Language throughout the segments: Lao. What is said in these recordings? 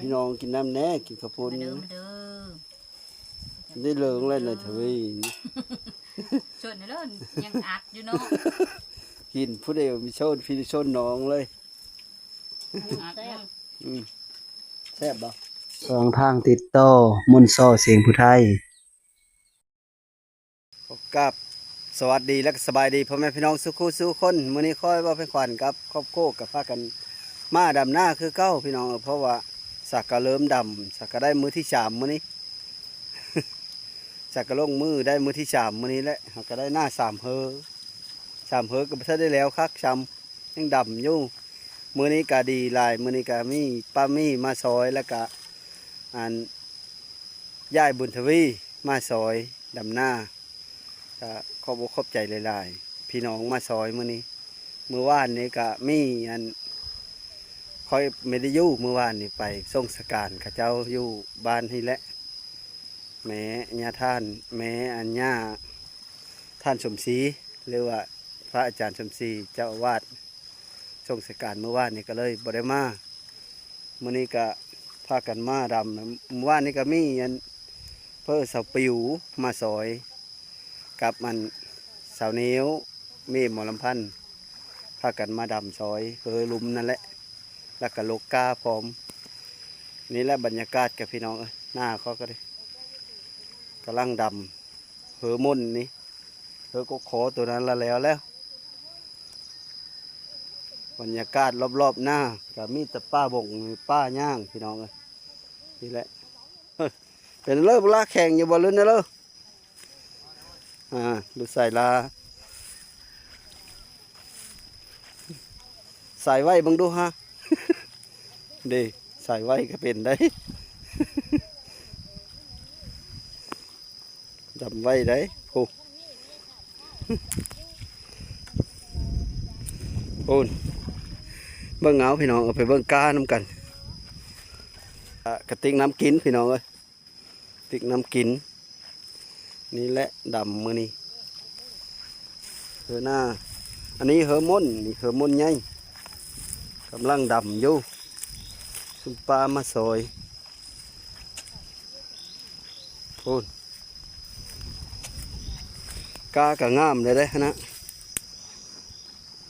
ພີ່ນ້ອງກິນນ້ຳແດ່ ກິນເຂົ້າປຸ້ນ ມາເດີ ມາເດີ ໄດ້ເລີງແລ້ວນະທະວີ ຊົນເດີ ຍັງອັດຢູ່ເນາະ ກິນຜູ້ດຽວ ມີຊົນພີ່ຊົນນ້ອງເລີຍ ອັດ ອືມ ແຊບບໍ່? ສອງທາງຕິດຕໍ່ ມົນຊໍ ສຽງຜູ້ໄທ. ຂໍກາບສະຫວັດດີ ແລະ ກະສະບາຍດີພໍ່ແມ່ພີ່ນ້ອງສູ່ຄູ່ສູ່ຄົນ. ມື້ນີ້ຂ້ອຍ ບ່າວໄພຂວັນ ກັບຄອບຄົວ ກະພາກັນມາດຳນາຄືເກົ່າພີ່ນ້ອງເອີຍ ເພາະວ່າສັກກະເລີ່ມດຳ ສັກກະໄດ້ມື້ທີສາມມື້ນີ້ ສັກກະລົງມືໄດ້ມື້ທີສາມມື້ນີ້ແຫຼະ ເຮົາກະໄດ້ໜ້າສາມເຮີ ສາມເຮີກະບໍ່ທັນໄດ້ແລ້ວຄັກຊ້ຳ ຍັງດຳຢູ່. ມື້ນີ້ກະດີຫຼາຍ ມື້ນີ້ກະມີປ້າມີມາຊ່ອຍ ແລ້ວກະ ອັນ ຍາຍບຸນທະວີມາຊ່ອຍດຳນາ ກະຂອບອົກຂອບໃຈຫຼາຍໆ ພີ່ນ້ອງມາຊ່ອຍມື້ນີ້. ມື້ວານນີ້ກະມີ ອັນ ຂ້ອຍບໍ່ໄດ້ຢູ່ ມື້ວານນີ້ໄປສົ່ງສະການເຂົາເຈົ້າຢູ່ບ້ານນີ້ແຫຼະ ແມ່ ຍ່າທ່ານ ແມ່ ອັນ ຍ່າທ່ານສົມສີ ຫຼືວ່າພະອາຈານສົມສີ ເຈົ້າອາວາດ ສົ່ງສະການມື້ວານນີ້ກະເລີຍບໍ່ໄດ້ມາ. ມື້ນີ້ກະພາກັນມາດຳ ມື້ວານນີ້ກະມີ ອັນ ເພີ້ສາວປິວມາຊ່ອຍ ກັບ ອັນ ສາວນິວ ມີໝໍລຳພັນ ພາກັນມາດຳຊ່ອຍເຮີລຸ່ມນັ້ນແຫຼະ ແລ້ວກະລົກກ້າພ້ອມ. ນີ້ແຫຼະບັນຍາກາດກະພີ່ນ້ອງເອີຍ ໜ້າເຂົາກະດີ ກຳລັງດຳເຮີມົນນີ້ ເຮີກົກຄໍໂຕນັ້ນລະແລ້ວແລ້ວ. ບັນຍາກາດລອບໆໜ້າກະມີແຕ່ປ່າບົງ ມີປ່າຍ່າງພີ່ນ້ອງເອີຍ ນີ້ແຫຼະ. ເອີ ເປັນເລີ ບັກຫຼ້າແຂງຢູ່ບໍ່ ລຸ້ນເລີ? ອ່າ ລູກຊາຍລາ ສາຍໄຫວເບິ່ງດູຫາ ເດ້ ສາຍໄຫວກະເປັນໄດ໋ ດຳໄຫວໄດ໋ ໂອ້ ໂອ້ ເບິ່ງເອົາພີ່ນ້ອງ ເອົາໄປເບິ່ງກ້ານຳກັນ ກະຕິກນ້ຳກິນພີ່ນ້ອງເອີຍ. ຕິກນ້ຳກິນ ນີ້ແຫຼະດຳມື້ນີ້ ເຮີໜ້າ ອັນນີ້ເຮີມົນ ນີ້ເຮີມົນໃຫຍ່ ກຳລັງດຳຢູ່ ຊຸມປ້າມາຊ່ອຍ ພຸ້ນ ກ້າກະງາມແລ້ວເດ້ຫັ້ນນະ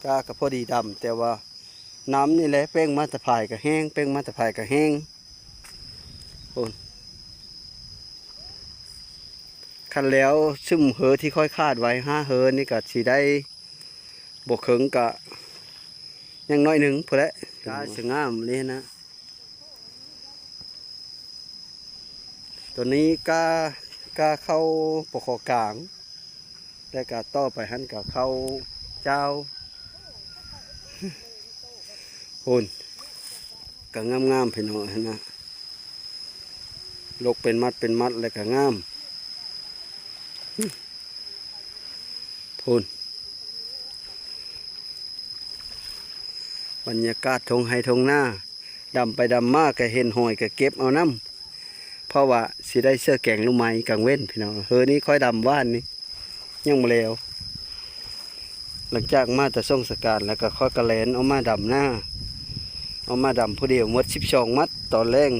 ກ້າກະພໍດີດຳ ແຕ່ວ່າ ນ້ຳນີ້ແຫຼະ ເປັ່ງມາແຕ່ພາຍກະແຫ້ງ ເປັ່ງມາແຕ່ພາຍກະແຫ້ງ ໂອ້ ຄັນແລ້ວຊຸມເຮີທີ່ຂ້ອຍຄາດໄວ້ຫ້າເຮີນີ້ກະຊິໄດ້ບໍ່ເຄິ່ງ ກະຍັງໜ້ອຍໜຶ່ງພຸ້ນແຫຼະ ກ້າສະງາມເລີຍນະ. ໂຕນີ້ກ້າ ກ້າເຂົ້າ ປກ ກາງ ແລ້ວກະຕໍ່ໄປຫັ້ນກະເຂົ້າຈ້າວ ພຸ້ນ ກະງາມໆ ພີ່ນ້ອງຫັ້ນນະ ລົກເປັນມັດເປັນມັດແລ້ວກະງາມ ພຸ້ນ ບັນຍາກາດທົ່ງໄຮ່ທົ່ງນາ. ດຳໄປດຳມາກະເຫັນຫອຍກະເກັບເອົານຳ ເພາະວ່າຊິໄດ້ເສື້ອແກງໜໍ່ໄມ້ກາງເວັນພີ່ນ້ອງ. ເຮີນີ້ຂ້ອຍດຳວານນີ້ ຍັງບໍ່ແລ້ວ ຫຼັງຈາກມາແຕ່ສົ່ງສະການແລ້ວກະຂ້ອຍກະແລ່ນອອກມາດຳນາ ອອກມາດຳຜູ້ດຽວໝົດສິບສອງມັດ ຕອນແລງ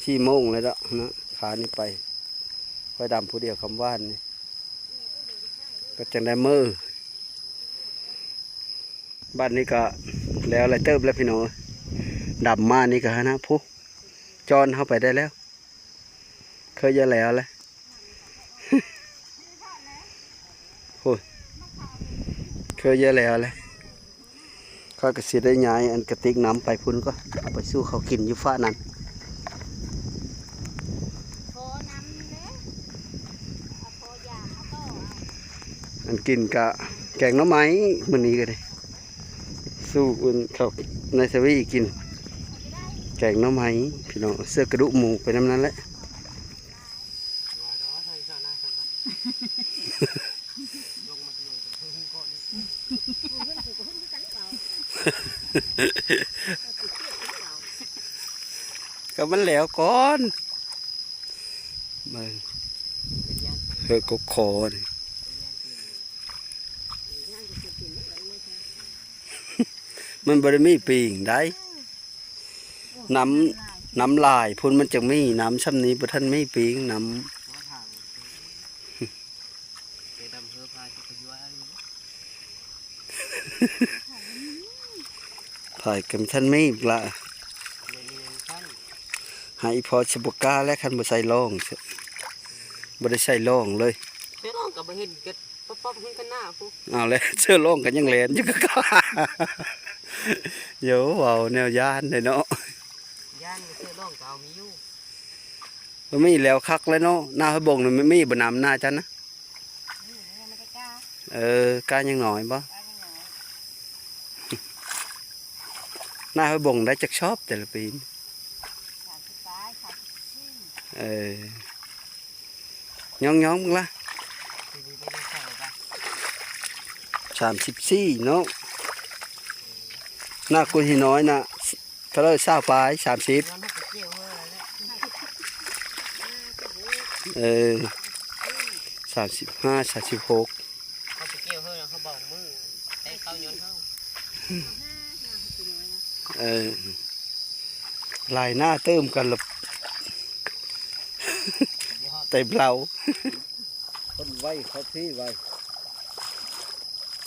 ສີ່ໂມງແລ້ວເນາະ ຂານີ້ໄປ ຂ້ອຍດຳຜູ້ດຽວຄ່ຳວານນີ້ ກະຈັ່ງໄດ້ມື້ ບາດນີ້ກະແລ້ວຫຼາຍເຕີບແລ້ວພີ່ນ້ອງເອີຍ ດຳມານີ້ກະຫັ້ນນະ ພຸ້ນ ຈ້ອນເຮົາໄປໄດ້ແລ້ວ ເຄີຍຈະແລ້ວແຫຼະ ພຸ້ນ ເຄີຍຈະແລ້ວແຫຼະ. ຂ້ອຍກະຊິໄດ້ຍ້າຍອັນກະຕິກນ້ຳໄປພຸ້ນກ່ອນ ເອົາໄປສູ່ເຂົາກິນຢູ່ຟາກນັ້ນ ອັນກິນກະແກງໜໍ່ໄມ້ ມື້ນີ້ກະໄດ້ສູ່ເຂົາ ນາຍສະຫວີກິນແກງໜໍ່ໄມ້ພີ່ນ້ອງ ເສື້ອກະດູກໝູໄປນຳນັ້ນແຫຼະ. ກະມັນແລ້ວກ່ອນ ເບິ່ງ ເຮີກົກຄໍນີ້ ມັນບໍ່ໄດ້ມີປີງໃດ ນ້ຳ ນ້ຳຫຼາຍພຸ້ນມັນຈັ່ງມີ ນ້ຳຊ່ຳນີ້ບໍ່ທັນມີປີງ ນ້ຳ ມາຖາມ ເປັນອຳເພີພາຊິຂະຍົວຍ ພາຍກໍບໍ່ທັນມີອີກລະ ແມ່ນຫຍັງຊັ້ນ ໃຫ້ອີ່ພໍ່ຊິບໍ່ກ້າແລ້ວ ຄັນບໍ່ໃສ່ລອງ ບໍ່ໄດ້ໃສ່ລອງເລີຍ ໃສ່ລອງກໍບໍ່ເຫັນ ກໍປັບໆເຫັນກັນໜ້າພຸ້ນ ເອົາແລ້ວ ເສື້ອລອງກໍຍັງແລ່ນຢູ່ຄືເກົ່າ ໂຢ ເວົ້າແນວຢ້ານເດ້ເນາະ ຢ້ານ ເສື້ອລອງກໍເອົາມີຢູ່ ບໍ່ມີແລ້ວ ຄັກແລ້ວເນາະ ໜ້າຫ້ວຍບົງນີ້ມີບໍ່ ນ້ຳໜ້າຈັ່ງນະ ເອີ ກ້າຍັງໜ້ອຍບໍ່ ໜ້າຫ້ວຍບົງໄດ້ຈັກຊອບແຕ່ລະປີ ເອີ ຍ່ອງໆເບິ່ງລະ ສາມສິບສີ່ເນາະ ໜ້າກຸນຫີນ້ອຍນະ ເທົ່າໃດ ຊາວປາຍ ສາມສິບ ເອີ ສາມສິບຫ້າ ສາມສິບຫົກ ເຂົາໄປກ່ຽວເຮີນະ ເຂົາບອກມື້ແຕ່ເຂົາຍ້ອນເຮົາ ເອີ ຫຼາຍໜ້າຕື່ມກັນລະ ເຕັມເລົາ ຄົນໄວເຂົາທີ່ໄວ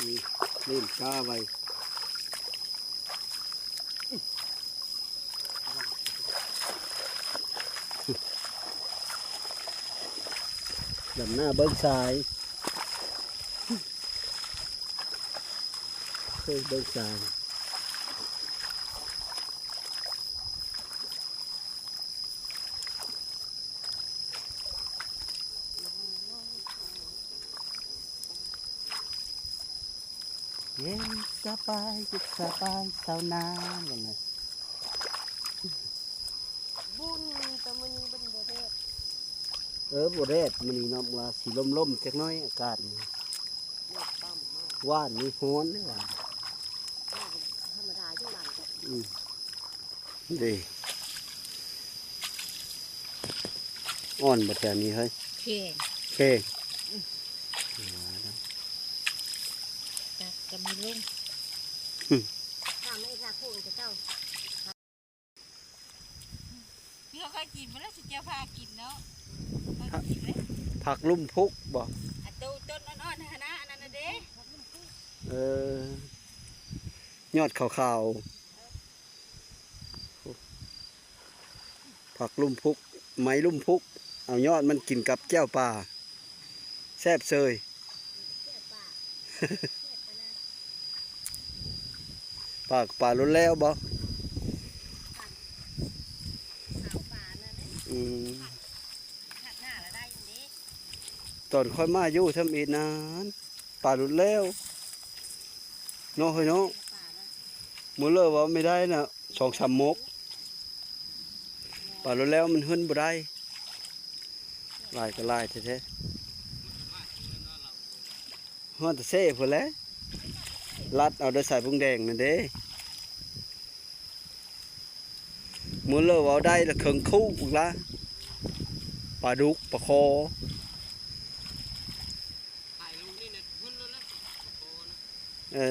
ນີ້ຫຼິ້ນກາໄວ ດຳໜ້າເບິ່ງສາຍ ເບິ່ງສາຍ ເຢັນສະບາຍ ເຢັນສະບາຍຊາວນາ ແມ່ນແຫຼະ ບຸນ ແຕ່ມື້ນີ້ມັນບໍ່ແດດ ເອີ ບໍ່ແດດມື້ນີ້ເນາະ ວ່າຊິລົມໆຈັກໜ້ອຍອາກາດນີ້ ແດດຕ່ຳມາກ ວານນີ້ຮ້ອນເດ້ ວານ ທຳມະດາຢູ່ວານ ອືມ ເດ້ ອ່ອນບໍ່ແຖວນີ້ເຮີ້ຍ ແຂງ ແຂງ ອືມ ຕັດກໍມີລົງ ອືມ ຖາມໄອ້ລາໂຄນເຈົ້າ ເຮົາເຄີຍກິນບໍ່ລະ ຊິແຈ່ວພາກິນເນາະ ເຮົາກິນເລີຍ ຜັກລຸ່ມພຸກບໍ່ ອັນໂຕຕົ້ນອ່ອນໆຫັ້ນນະ ອັນນັ້ນນະເດ້ ເອີ ຍອດຂາວໆ ຜັກລຸ່ມພຸກ ໄມ້ລຸ່ມພຸກ ເອົາຍອດມັນກິນກັບແຈ່ວປາ ແຊບເຊີຍ ປາ ປາຫຼຸດແລ້ວບໍ່ ອືມ ຕອນຂ້ອຍມາຢູ່ທຳອິດນັ້ນ ປາຫຼຸດແລ້ວ ເນາະເຮີ້ຍເນາະ ມື້ເລີເວົ້າໄມ່ໄດ້ນະ ສອງສາມມົກ ປາຫຼຸດແລ້ວມັນເຮືອນບໍ່ໄດ້ ຫຼາຍກໍຫຼາຍແທ້ໆ ຮອດແຕ່ເຊພຸ້ນແຫຼະ ລັດເອົາແຕ່ສາຍບົງແດງນັ້ນເດ້ ມື້ເລີເວົ້າໄດ້ລະເຄິ່ງຄູ່ພຸ້ນລະ ປາດຸກ ປາຄໍ ຖ່າຍລົງນີ້ນະ ເພິ່ນໂລດລະ ເອີ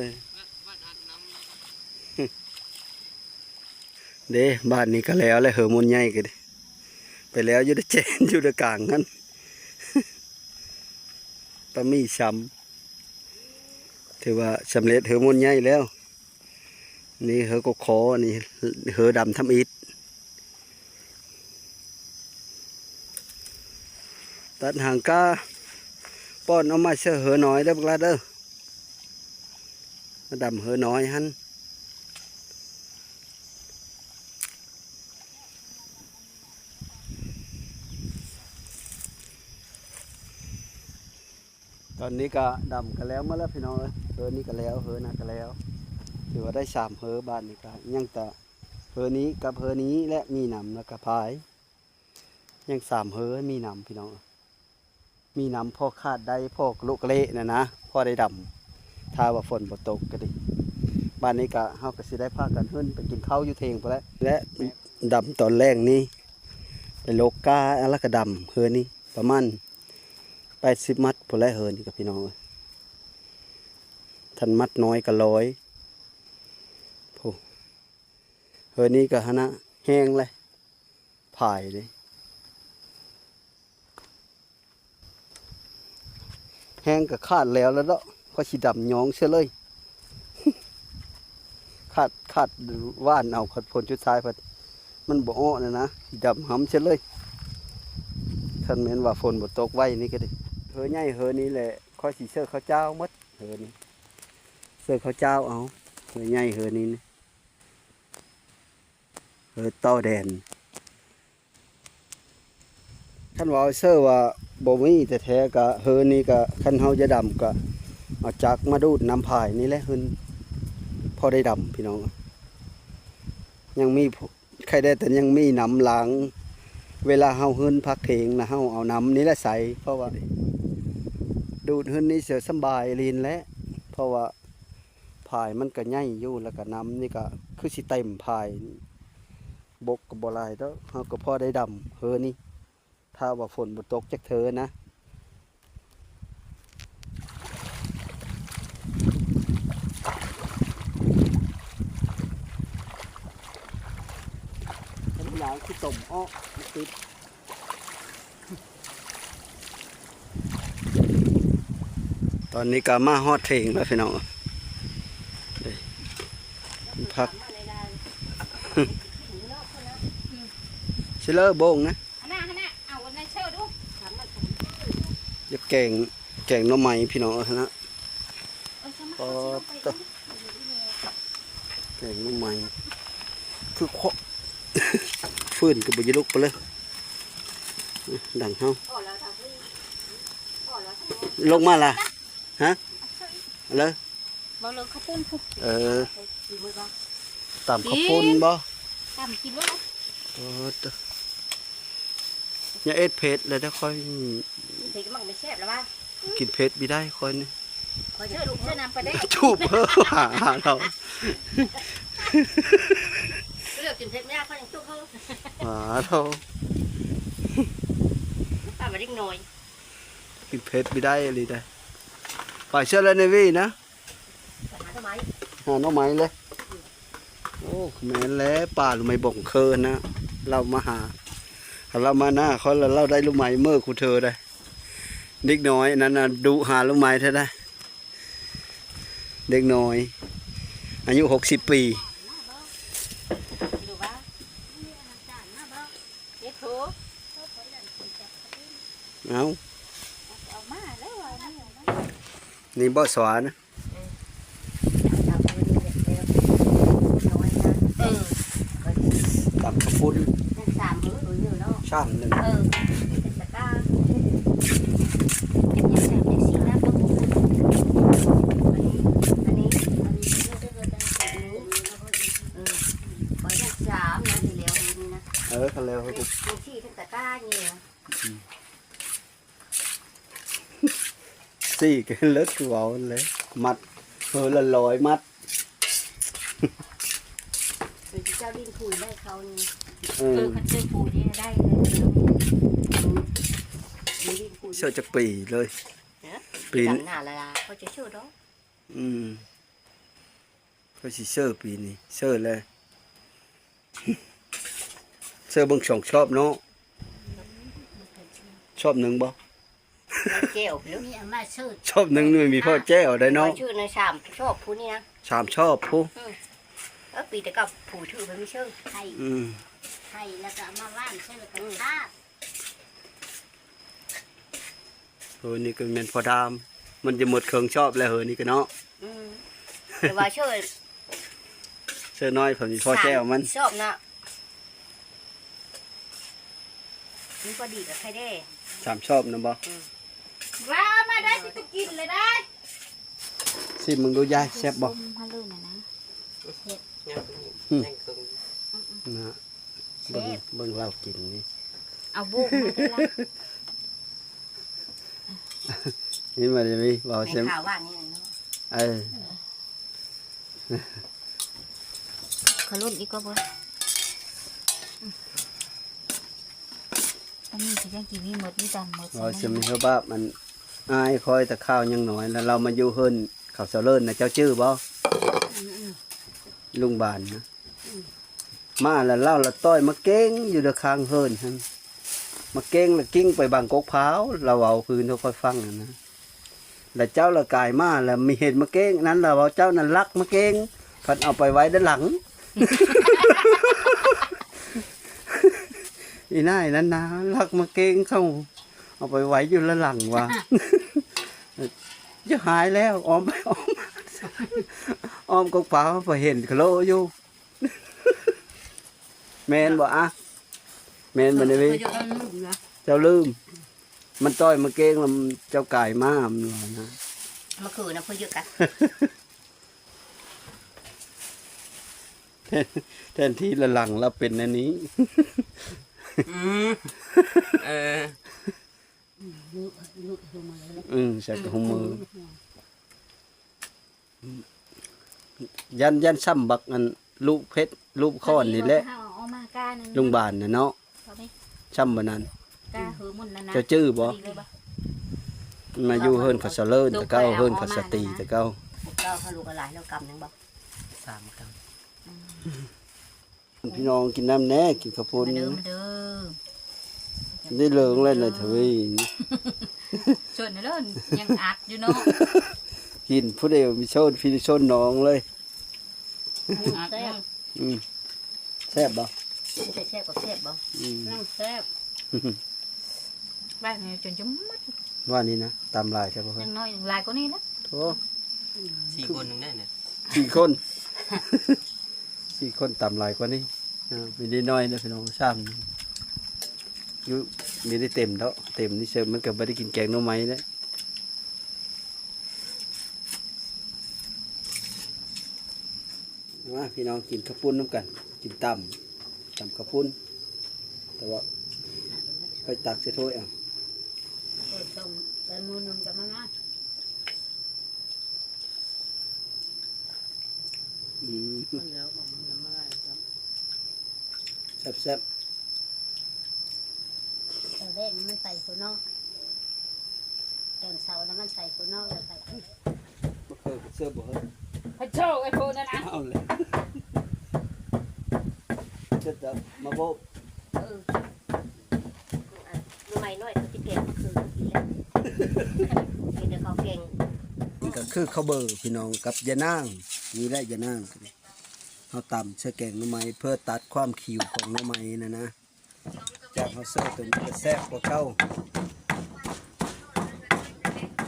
ເດ້ ບ້ານນີ້ກໍແລ້ວແຫຼະ ເຮີມົນໃຫຍ່ກໍເດ້ ໄປແລ້ວຢູ່ໃນແຈນ ຢູ່ໃນກາງຫັ້ນ ປາໝີ່ຊຳ ຖືວ່າສຳເລັດເຮີມົນໃຫຍ່ແລ້ວ ນີ້ເຮີກໍຂໍ ນີ້ເຮີດຳທຳອິດ ຕັດຫາງກ້າ ປ້ອນເອົາມາໃສ່ເຮີນ້ອຍເດີບັກຫຼາເດີ ມາດຳເຮີນ້ອຍຫັ້ນ ຕອນນີ້ກະດຳກະແລ້ວໝົດແລ້ວພີ່ນ້ອງເອີຍ ເຮີນີ້ກະແລ້ວ ເຮີນັ້ນກະແລ້ວ ຖືວ່າໄດ້ສາມເຮີ ບາດນີ້ກະຍັງແຕ່ເຮີນີ້ກັບເຮີນີ້ແຫຼະ ມີນຳ ແລ້ວກະພາຍ ຍັງສາມເຮີ ມີນຳພີ່ນ້ອງເອີຍ ມີນຳພໍຂາດໄດ້ ພໍກະລຸກະເລະຫັ້ນນະ ພໍໄດ້ດຳ ຖ້າວ່າຝົນບໍ່ຕົກກະດີ ບາດນີ້ກະ ເຮົາກະຊິໄດ້ພາກັນຂຶ້ນໄປກິນເຂົ້າຢູ່ເທິງພຸ້ນແຫຼະ ແລະ ດຳຕອນແລງນີ້ ໄປຫຼົກກ້າ ແລ້ວກະດຳເຮືອນນີ້ ປະມານແປດສິບມັດພຸ້ນແຫຼະ ເຮືອນນີ້ກະພີ່ນ້ອງເອີຍ ຄັນມັດນ້ອຍກະຮ້ອຍ ໂອ້ ເຮືອນນີ້ກະຫັ້ນນະ ແຫ້ງແຫຼະ ພາຍເດ້. ແຮງກໍຂາດແລ້ວລະເນາະ ຂ້ອຍຊິດຳຍ້ອງເສຍເລີຍ. ຂາດ ຂາດຫວ່ານເອົາ ພັດຝົນສຸດທ້າຍພັດມັນບໍ່ອອກນະນະ ດຳຮຳເສຍເລີຍ. ຄັນແມ່ນວ່າຝົນບໍ່ຕົກໄວນີ້ກໍດີ. ເຮີໃຫຍ່ເຮີນີ້ແຫຼະ ຂ້ອຍຊິເສີເຂົ້າຈ້າວໝົດເຮີນີ້ ເສີເຂົ້າຈ້າວເອົາ. ເຮີໃຫຍ່ເຮີນີ້ນະ ເຮີຕໍ່ແດນ. ຄັນວ່າເຊີວ່າບໍ່ມີແທ້ໆ ກະເຮີນີ້ກະ ຄັນເຮົາຈະດຳກະເອົາຈັກມາດູດນ້ຳພາຍນີ້ແຫຼະ ເຮີພໍໄດ້ດຳພີ່ນ້ອງ. ຍັງມີ ໃຄແດ່ແຕ່ຍັງມີນ້ຳລ້າງ ເວລາເຮົາເຮີນຜັກເຖງນະ ເຮົາເອົານ້ຳນີ້ແຫຼະໃສ່ ເພາະວ່າດູດເຮີນນີ້ສະ ສຳບາຍລີນແຫຼະ ເພາະວ່າ ພາຍມັນກະໃຫຍ່ຢູ່ ແລ້ວກະນ້ຳນີ້ກະຄືຊິເຕັມພາຍ ບົກກະບໍ່ຫຼາຍດອກ ເຮົາກະພໍໄດ້ດຳເຮີນີ້ ຖ້າວ່າຝົນບໍ່ຕົກຈັກເທື່ອນະ. ມັນຫຼາຍຂີ້ຕົມອອກ ມັນຕິດ. ຕອນນີ້ກໍມາຮອດເຖິງແລ້ວພີ່ນ້ອງ ເດ້ ພັກ ຊິເລີໂບງນະ ອັນນັ້ນ ອັນນັ້ນ ເອົາອັນນັ້ນເຊີດູ ຢາກແກງ ແກງໜໍ່ໄມ້ພີ່ນ້ອງເອີຍນະ. ປາດໂທ້ ແກງໜໍ່ໄມ້ ຄືຄວາມ ຟືນກໍບໍ່ຢາກລຸກໄປເລີຍ ດັງເຮົາ ລົງມາລະ ຮະ ເລີ ບໍ່ເລີ ເຂົ້າປຸ້ນພຸ້ນ ເອີ ຕຳເຂົ້າປຸ້ນບໍ່ ຕຳກິນໂລດ ເອີ ຢ່າເຮັດເຜັດເລີຍເດີ້ ຂ້ອຍ ເຜັດກໍມັນບໍ່ແຊບລະວ່າ ກິນເຜັດບໍ່ໄດ້ຂ້ອຍນີ້ ຂ້ອຍຈະຈຸບເຊື່ອນຳປາແດກ ຈຸບເອີ ຫາເຮົາ ເລືອກກິນເຜັດບໍ່ໄດ້ ຂ້ອຍຍັງຈຸບເອີ ຫາເຮົາ ປານວ່າເດັກນ້ອຍ ກິນເຜັດບໍ່ໄດ້ອີ່ຫຼີເດ້ ໄປເຊື່ອແລ້ວໃນວີນະ ຫາໜໍ່ໄມ້ ຫາໜໍ່ໄມ້ເລີຍ ໂອ້ ແມ່ນແລ້ວ ປາລູກໄມ້ບົງເຄີນນະ ລາວມາຫາ ຄັນລາວມາໜ້າຂ້ອຍລະ ລາວໄດ້ລູກໄມ້ເມີຄູເທີໄດ໋ ເດັກນ້ອຍອັນນັ້ນນະ ດຸຫາລູກໄມ້ແທ້ໄດ໋ ເດັກນ້ອຍ ອາຍຸຫົກສິບປີ ເອົາ ນີ້ບໍ່ສວານ ເອີ ຕຳເຂົ້າປຸ້ນ ຍັງສາມມື້ຢູ່ເນາະ ຊາມໜຶ່ງ ເອີ ເປັນຕະກ້າ ເປັນຫຍັງຈັ່ງໄດ້ຊິນຳເຂົ້າປຸ້ນ ອັນນີ້ ອັນນີ້ ອັນນີ້ ເອີ ຂ້ອຍຍັງສາມນະ ທີ່ແລ້ວນີ້ນະ ເອີ ຄັນແລ້ວ ທັງສີ່ທັງຕະກ້ານີ້ນະ ອືມ ສີ່ກໍເລີກຄືເວົ້າຫັ້ນແຫຼະ ມັດເຮີລະຮ້ອຍມັດ ເອີ ເຈົ້າຫຼິ້ນປຸ້ນໄດ້ເຂົານີ້ ເອີ ເອີ ຄັນເຈີປຸ້ນນີ້ໄດ້ເລີຍ ເຊີຈັກປີເລີຍ ເອີ ປີດຳໜ້າລະລາ ເຂົາຈະເຊີດອກ ອືມ ຂ້ອຍຊິເຊີປີນີ້ ເຊີແລ້ວ ເຊີເບິ່ງສອງຊອບເນາະ ຊອບໜຶ່ງບໍ່ ແຈ່ວເດີ ຊອບໜຶ່ງນີ້ມີພໍແຈ່ວໄດ້ເນາະ ຊື່ໃນສາມຊອບພຸ້ນນີ້ນະ ສາມຊອບພຸ້ນ ເອີ ເອີ ປີແຕ່ເກົ່າຜູ້ຖືເພິ່ນມີເຊີ ໄຂ່ ອືມ ໄຂ່ ແລ້ວກໍເອົາມາຫວ່ານໃສ່ ແລ້ວກໍ ອືມ ທາດ. ເຮີນີ້ກໍແມ່ນພໍດາມ ມັນຈະໝົດເຄິ່ງຊອບແລ້ວເຮີນີ້ກໍເນາະ ອືມ ແຕ່ວ່າເຊີ ເຊີນ້ອຍເພິ່ນພໍແຈ່ວມັນ ຊອບນະ ມັນພໍດີກັບໄຂ່ແດ່ ສາມຊອບນະບໍ່ ອືມ ວ່າມາໄດ້ຊິໄປກິນເລີຍໄດ໋ ຊີມເບິ່ງດູຍາຍ ແຊບບໍ່ ຫາເລີຍນະນະ ແຊບ ອືມ ນະ ເບິ່ງ ແຊບ ເບິ່ງລາວກິນນີ້ ເອົາໂບກມາເດີລະ ນີ້ມາເດມີ ເວົ້າ ແມ່ນ ເຊັ່ນ ຂາວຫວານນີ້ເນາະ ເອີ ຂະຫຼຸດອີກກໍບໍ່ ອັນນີ້ຊິຍັງກິນມີໝົດ ມີຕຳໝົດ ເວົ້າ ສະ ສະ ມີເຮົາບາບ ອັນອ້າຍຂ້ອຍແຕ່ຄາວຍັງນ້ອຍ ແລ້ວລາວມາຢູ່ເຮືອນເຂົາເຊົາເລີນນະ ເຈົ້າຈື່ບໍ່ ອືມໆ ລຸງບານນະ ອືມ ມາແລ້ວລາວລະຕ່ອຍໝາກເກັງຢູ່ເດີຂ້າງເຮືອນຫັ້ນ ໝາກເກັງລະກິ້ງໄປບັງກົກພ້າວ ລາວເວົ້າຄືນໃຫ້ຂ້ອຍຟັງຫັ້ນນະ. ແລ້ວເຈົ້າລະກາຍມາ ລະມີເຫັນໝາກເກັງນັ້ນ ລະເວົ້າເຈົ້ານັ້ນລັກໝາກເກັງ ພັດເອົາໄປໄວ້ດ້ານຫຼັງ. ອີນາຍນັ້ນນາ ລັກໝາກເກັງເຂົາ ເອົາໄປໄວ້ຢູ່ລະຫຼັງວ່າ ຈະຫາຍແລ້ວ ອ້ອມໄປອ້ອມມາ ອ້ອມກົກພ້າວ ໄປເຫັນຄະໂລຢູ່. ແມ່ນບໍ່ອະ? ແມ່ນບໍ່ນະເວີຍ? ເຈົ້າລືມນະ ເຈົ້າລືມ ມັນຕ່ອຍໝາກເກັງລະເຈົ້າກາຍມາ ມັນວ່ານະ ມາຄືນະ ເພິ່ນຍຶດກະ ແທນ ແທນທີ່ລະຫຼັງລະເປັນແນວນີ້. ອືມ ເອີ ອືມ ໃສ່ກະຫຸ່ມມື ຢ້ານ ຢ້ານຊ້ຳບັກອັນ ລູກເພັດ ລູກຄ້ອນນີ້ແຫຼະ ໂຮງບານນະເນາະ ຊ້ຳບັກນັ້ນ ເຈົ້າຈື່ບໍ່? ມາຢູ່ເຮືອນເຂົາສະເຫຼີນແຕ່ເກົ່າ ເຮືອນເຂົາສະຕີແຕ່ເກົ່າ ເກົ້າ ເຮົາລູກຫຼາຍແລ້ວກຳຍັງບໍ່? ສາມກຳ. ພີ່ນ້ອງກິນນ້ຳແດ່ ກິນເຂົ້າປຸ້ນ ມາເດີ ມາເດີ ໄດ້ເລີງແລ້ວນະທະວີ ຊົນເລີ ຍັງອັດຢູ່ເນາະ ກິນຜູ້ດຽວມີຊົນພີ່ຊົນນ້ອງເລີຍ ອັດ ອືມ ແຊບບໍ່? ແຊບກໍແຊບບໍ່? ອືມ ແຊບ ບ້ານນີ້ຈົນຈະໝົດ ວ່ານີ້ນະ ຕຳຫຼາຍແທ້ບໍ່ເຮີ້ຍ? ຍັງນ້ອຍ ຫຼາຍກວ່ານີ້ນະ ໂທ້ ສີ່ຄົນໜຶ່ງໄດ້ນະ ສີ່ຄົນ ສີ່ຄົນຕຳຫຼາຍກວ່ານີ້ ເອີ ມີໄດ້ໜ້ອຍເດີພີ່ນ້ອງ ຊ້ຳຢູ່ ມີໄດ້ເຕັມເນາະ ເຕັມນີ້ເສີມ ມັນກໍບໍ່ໄດ້ກິນແກງໜໍ່ໄມ້ເດ້. ມາພີ່ນ້ອງກິນເຂົ້າປຸ້ນນຳກັນ ກິນຕຳ ຕຳເຂົ້າປຸ້ນ ແຕ່ວ່າຂ້ອຍຕັກໃສ່ຖ້ວຍເອົາ ເອີ ສົ່ງໄປໝູ່ໜຶ່ງກໍມາ ອືມ ແຊບໆ ຕອນແລກມັນໄປພຸ້ນເນາະ ຕອນເຊົ້ານະມັນໄປພຸ້ນເນາະ ແລ້ວໄປ ບໍ່ເຄີຍໄປເຊີບບໍ່ເຮີ້ຍ? ໄປເຊີບໄອ້ໂພນັ້ນນະ ເອົາແລ້ວ ເຊີບແລ້ວມາໂບກ ເອີ. ໜໍ່ໄມ້ນ້ອຍເຂົາຊິແກງຄືກິນແລ້ວ ມີແຕ່ເຂົາແກງ ນີ້ກໍຄືເຂົ້າເບີພີ່ນ້ອງກັບຍານາງ ນີ້ແຫຼະຍານາງ ເຮົາຕຳໃສ່ແກງໜໍ່ໄມ້ ເພື່ອຕັດຄວາມຂິວຂອງໜໍ່ໄມ້ນັ້ນນະ ຈາກເຮົາເສີບໂຕນີ້ກໍແຊບກວ່າເກົ່າ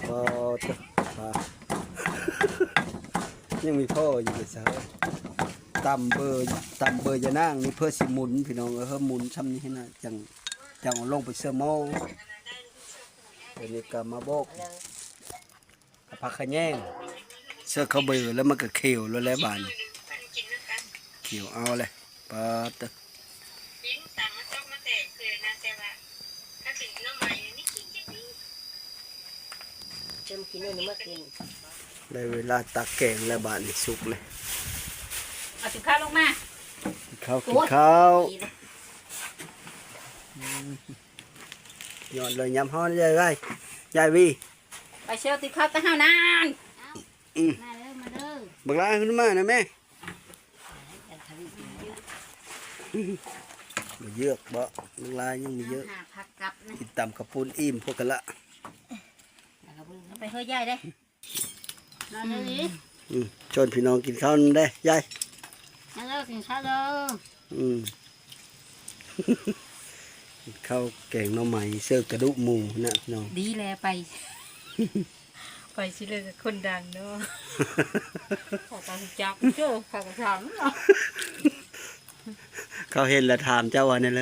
ກໍ ຍັງມີພໍຢູ່ເດຊະ ຕຳເບີ ຕຳເບີຍານາງນີ້ເພື່ອຊິໝຸນພີ່ນ້ອງເອີຍ ໝຸນຊ່ຳນີ້ຫັ້ນນະ ຈັ່ງ ຈັ່ງເອົາລົງໄປເຊີໝໍ້ ບາດນີ້ກໍມາໂບກ ເອົາຜັກຂະແຍງ ເຊີເຂົ້າເບີແລ້ວມັນກໍຂຽວໂລດແຫຼະບາດນີ້ ຂຽວເອົາແຫຼະ ປາດເຕີ ເຈົ້າມາກິນເດີ ມາກິນ ໄດ້ເວລາຕັກແກງແລ້ວ ບາດນີ້ສຸກເລີຍ ເອົາສິນຄ້າລົງມາ ກິນເຂົ້າ ໂອ້ຍ ກິນເຂົ້າ ອືມ ຍອດເລີຍ ຍາມຮ້ອນ ຍາຍໄວ ຍາຍວີ ໄປເຊວຕິເຂົ້າຕະເຮົານັ້ນ ອືມ ມາເດີ ມາເດີ ບັກຫຼ້າຂຶ້ນມານະແມ່ ບໍ່ເຍອະບໍ່ ບັກຫຼ້າຍັງບໍ່ເຍອະ ຫາຜັກກັບນະ ກິນຕຳເຂົ້າປຸ້ນອີ່ມພວກກັນລະ ເອົາໄປເຮີຍຍາຍເດ້ ມາເລີຍ ອືມ ອືມ ຊວນພີ່ນ້ອງກິນເຂົ້ານຳເດ້ຍາຍ ມາເດີ ກິນເຂົ້າເດີ ອືມ ເຂົ້າແກງໜໍ່ໄມ້ເສີກະດູກໝູນະພີ່ນ້ອງ ດີແລໄປ ໄປຊິເລີຍກັບຄົນດັງເນາະ ເຂົາກໍຮູ້ຈັກເດີ ເຂົາກໍຖາມເນາະ ເຂົາເຫັນແລ້ວຖາມເຈົ້າວ່າແນວໃດ?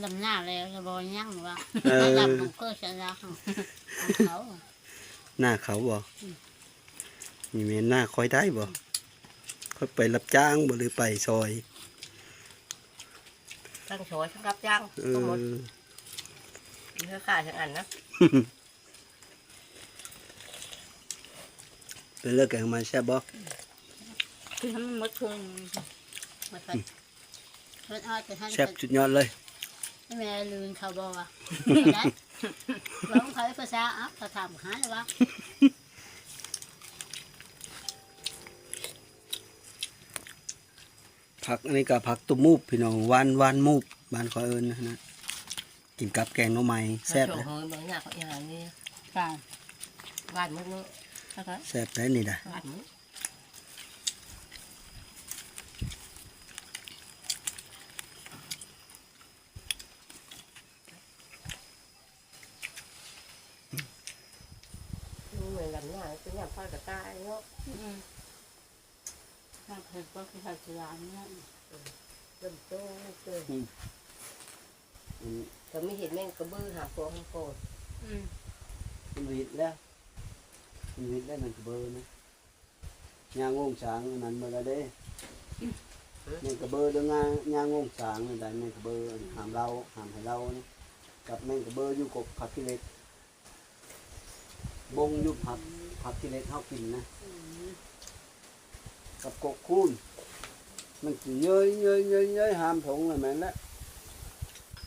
ດຳໜ້າແລ້ວ ແລ້ວບໍ່ຍັງວ່າ ເອີ ດຳລົງເກີດຊະລະ ເຂົາ ໜ້າເຂົາບໍ່? ອືມ ນີ້ແມ່ນໜ້າຂ້ອຍໄດ້ບໍ່? ອືມ ຂ້ອຍໄປຮັບຈ້າງບໍ່ ຫຼືໄປຊອຍ? ທັງຊອຍທັງຮັບຈ້າງ ເອີ ທັງໝົດ ມີເຄືອຂ່າຍທັງອັນນະ ເປັນເລີກແກງມາແຊບບໍ່? ກິນໃຫ້ມັນໝົດເຄືອ ໝົດໄປ ອືມ ເພິ່ນເອົາແຕ່ທັນ ແຊບສຸດຍອດເລີຍ ແມ່ລືມເຂົາບໍ່ວ່າ ເວົ້າຂອງເຂົາພາສາ ເອົ້າ ເຂົາຖາມຫາແລ້ວວ່າ ຜັກອັນນີ້ກໍຜັກຕຸບມູບ ພີ່ນ້ອງ ຫວານ ຫວານມູບ ບ້ານຂ້ອຍເອີ້ນນະ. ກິນກັບແກງໜໍ່ໄມ້ແຊບເລີຍ. ເຮົາເບິ່ງຍາກເຂົາອີຫຍັງນີ້ ປາ ຫວານໝົດເນາະ. ແຊບໄດ໋ນີ້ນະ ຫວານໝົດ. ເອີ ເປັນຫຍັງເພິ່ນກໍຕາຍເນາະ. ອືມ ໜ້າເພິ່ນກໍຄືໄທສະຍາມເນາະ. ເອີ ເລີ່ມໂຕເກີນ. ອືມ ອືມ ກໍມີເຫັດແມງກະເບີຫາພວກມັນໂພດ. ອືມ ມັນວິດແລ້ວ ມັນວິດແລ້ວແມງກະເບີນະ. ຍ່າງໂງ່ງສາງອັນນັ້ນໝົດແລ້ວເດ້. ແມ່ນກະເບີເດີ ຍ່າງໂງ່ງສາງນັ້ນໄດ໋ ແມ່ນກະເບີ ຫ້າມເລົ່າ ຫ້າມໃຫ້ເລົ່ານະ. ກັບແມ່ນກະເບີຢູ່ກົກຜັກຂີ້ເຫຼັກ ບົງຢູ່ຜັກ ຜັກຂີ້ເຫຼັກເຮົາກິນນະ. ອືມ ກັບກົກຄູນ ມັນຊິເຍີ້ຍໆໆໆ ຫ້າມຖົງລະແມ່ນແຫຼະ.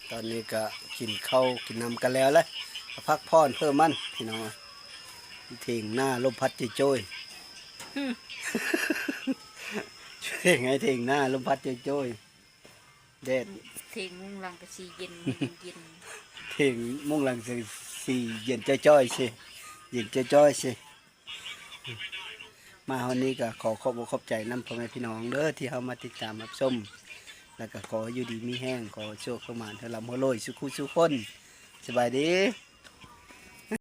ຕອນນີ້ກະກິນເຂົ້າກິນນ້ຳກັນແລ້ວລະ ກະພັກຜ່ອນເພີ່ມມັນ ພີ່ນ້ອງ. ຖຽງນາລົມພັດໂຈຍໆ ອືມ ຖຽງໄຮ່ຖຽງນາລົມພັດໂຈຍໆ ແດດ. ຖຽງມຸງຫຼັງກະຊິເຢັນ ເຢັນ ຖຽງມຸງຫຼັງກະຊິເຢັນຈ້ອຍໆ ຊິ ເຢັນຈ້ອຍໆ ຊິ. ມາຮອດນີ້ກໍຂໍຂອບອົກຂອບໃຈນຳພໍ່ແມ່ພີ່ນ້ອງເດີ ທີ່ເຂົ້າມາຕິດຕາມຮັບຊົມ ແລ້ວກໍຂໍໃຫ້ຢູ່ດີມີແຮງ ຂໍໂຊກຂໍໝານ ໃຫ້ລ່ຳໃຫ້ລວຍສູ່ຄູ່ສູ່ຄົນ. ສະບາຍດີ.